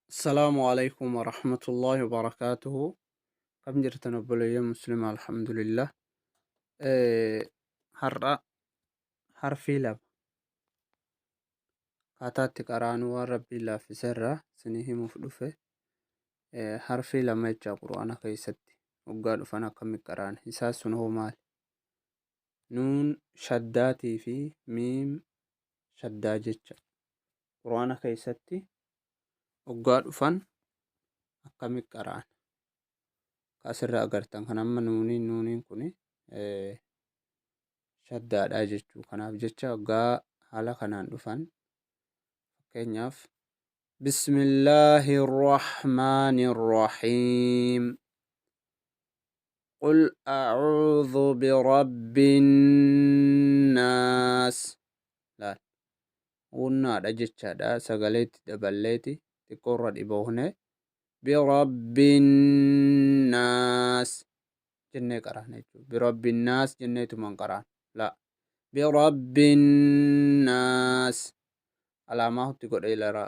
Assalaamu alaikum warahmatullahi wabarakaatuhu. Kam jirtan obboleeyyan Muslimaa? Alhamdulillah. Har'a harfii lama akkaataa itti qaraanuu waan Rabbiin laaffise irraa isinii himuuf dhufe. Harfii lama jecha Qur'aana keessatti hoggaa dhufan akkamitti qaraana? Isaan sun hoo maali? Nuun shaddaatii fi miim shaddaa jecha. Qur'aana keessatti hoggaa dhufan akkamitti qara'an? Akka asirra agartan kan amma nuuniin kun shaddaadha jechuu. Kanaaf jecha hoggaa haala kanaan dhufan, fakkeenyaaf Bismillaahi Rahmaani Rahiim. Qul a'uudhu birabbin naas. Laal. Wunnaadha jechaadha. Sagalee itti daballeeti xiqqoo irra dhiboofne birabbin naas jennee qaraana jechuudha. Birabbin naas jenneetumaan qaraana. Laa. Birabbin naas. Alaamaa hutti godhee lara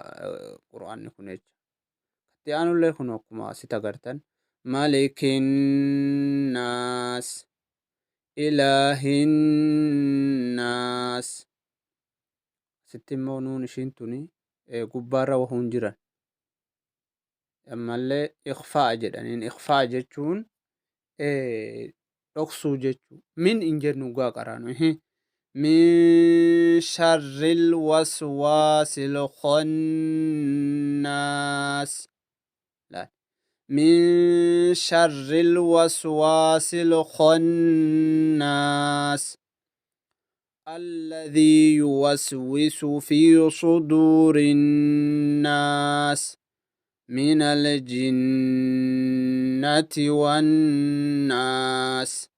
Qur'aanni kun jecha. Itti aanullee kun akkuma asitti agartan malikin naas, ilaahin naas. Asitti immoo nuun ishiin tuni gubbaarra wahuun jiran. Ammallee ikhfaa jedhaniin. Ikhfaa jechuun dhoksuu jechuu. Min hin jennu gaa qaraanu. Min sharril waswaasil khannaas. Laal. Min sharril waswaasil khannaas. Alladhii yuwaswisu fi suduuri nnaas minal jinnati wannaas.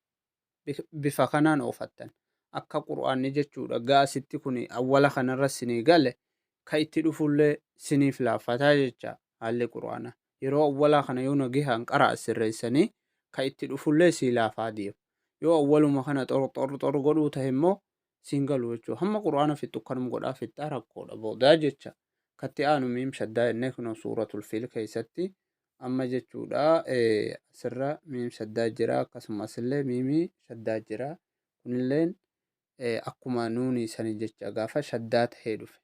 Bifa kanaan oofattan akka Qur'aanni jechuudha. Gaasitti kun awwala kanarra sinii gale, ka itti dhufullee siniif laaffataa jecha. Haalli Qur'aana yeroo awwalaa kana yoo nagihaan qara'a sirreessanii, ka itti dhufullee sii laafaa deema. Yoo awwaluma kana xor xor xor godhuu tahe immoo siin galu jechuudha. Hamma Qur'aana fixxu kanum godhaa fixxaa, rakkoodha boodaa jecha. Katti aanu miim shaddaa jennee kunoo Suuratul Fiil keessatti amma jechuudha. Asirra miim shaddaa jira, akkasumas illee miimii shaddaa jira. Kunilleen akkuma nuunii sani jecha, gaafa shaddaa tahee dhufe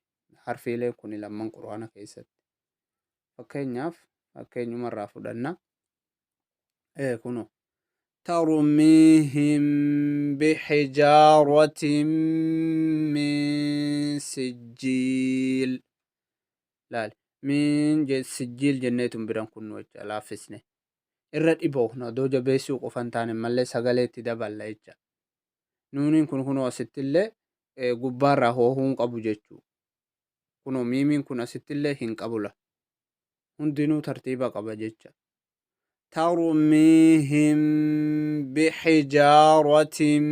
harfiileen kuni lamman Qur'aana keessatti. Fakkeenyaaf, fakkeenyumarraa fudhanna. Kunoo tarmiihim bihijaaratin min sijjiil. Laal, min sijjiil jenneetun biran kunnu jecha laaffisne irra dhiboofna. Odoo jabeessuu qofa hin taane mallee sagalee itti daballa jecha. Nuuniin kun kunoo asittillee gubbaarraa hoohuu hin qabu jechuu. Kunoo miimiin kun asittillee hin qabula. Hundinuu tartiiba qaba jecha. Tarmiihim bihijaaratin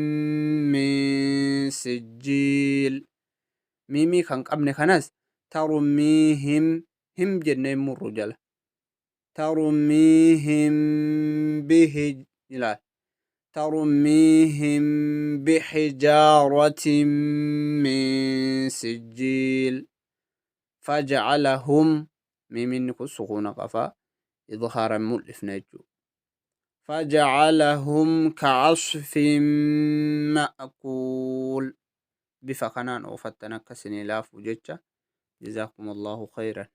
min sijjiil. Miimii kan qabne kanas tarmiihim him jennee murru jala. Tarmiihim bihi ilaal. Tarmiihim bihijaaratin min sijjiil. Fajacalahum, miimiin kun sukuuna qaba, idhaaran mul'ifna jechuudha. Fajacalahum ka'asfin ma'kuul. Bifa kanaan oofattan akka isinii laafu jecha. Jazaakumullahu khayran.